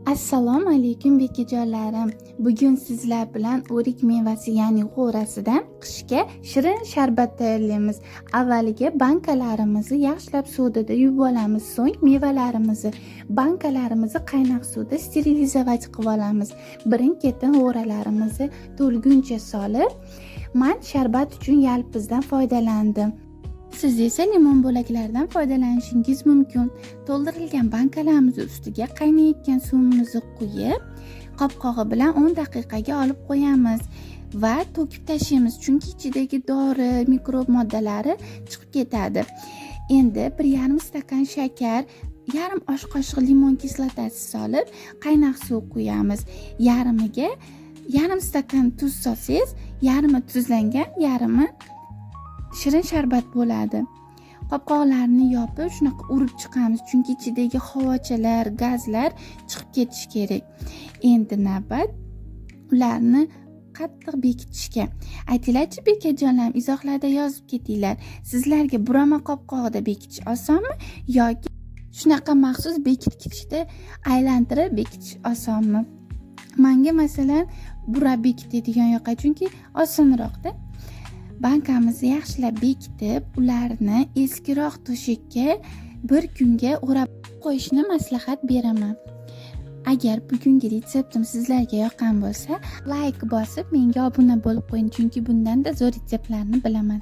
Assalomu alaykum, bekajonlarim. Bugun sizlar bilan o'rik mevasi, ya'ni g'o'rasidan qishga shirin sharbat tayyorlaymiz. Avvaliga bankalarimizni yaxshilab sodada yuvib olamiz. So'ng mevalarimizni, bankalarimizni qaynoq suvda sterилизовать qilib olamiz. Birin-ketin g'o'ralarimizni to'lguncha solib, man sharbat uchun yalpizdan foydalandim. Siz esa limon bo'laklaridan foydalanishingiz mumkin. To'ldirilgan bankalarimiz ustiga qaynayotgan suvimizni quyib, qopqog'i bilan 10 daqiqaga olib qo'yamiz va to'kib tashlaymiz, chunki ichidagi dori, mikrob moddalari chiqib ketadi. Endi 1,5 stakan shakar, yarim osh qoshiq limon kislotasi solib, qaynoq suv quyamiz. Yarmiga yarim stakan tuz solsangiz, yarmi tuzlangan, yarmi shirin sharbat bo'ladi. Qopqoqlarni yopib, shunaqa urib chiqamiz, chunki ichidagi havochalar, gazlar chiqib ketishi kerak. Endi navbat ularni qattiq bekitishga. Aytinglarchi, bekajonlarim, izohlarda yozib ketinglar. Sizlarga burama qopqog'ida bekitish osonmi yoki shunaqa maxsus bekitgichda aylantirib bekitish osonmi? Manga, masalan, burab bekitadigan yoqadi, chunki osonroqda. Bankamizni yaxshilab bekitib, ularni eskiroq to'shakka bir kunga o'rab qo'yishni maslahat beraman. Agar bugungi retseptim sizlarga yoqqan bo'lsa, layk bosib, menga obuna bo'lib qo'ying, chunki bundanda zo'r retseptlarni bilaman.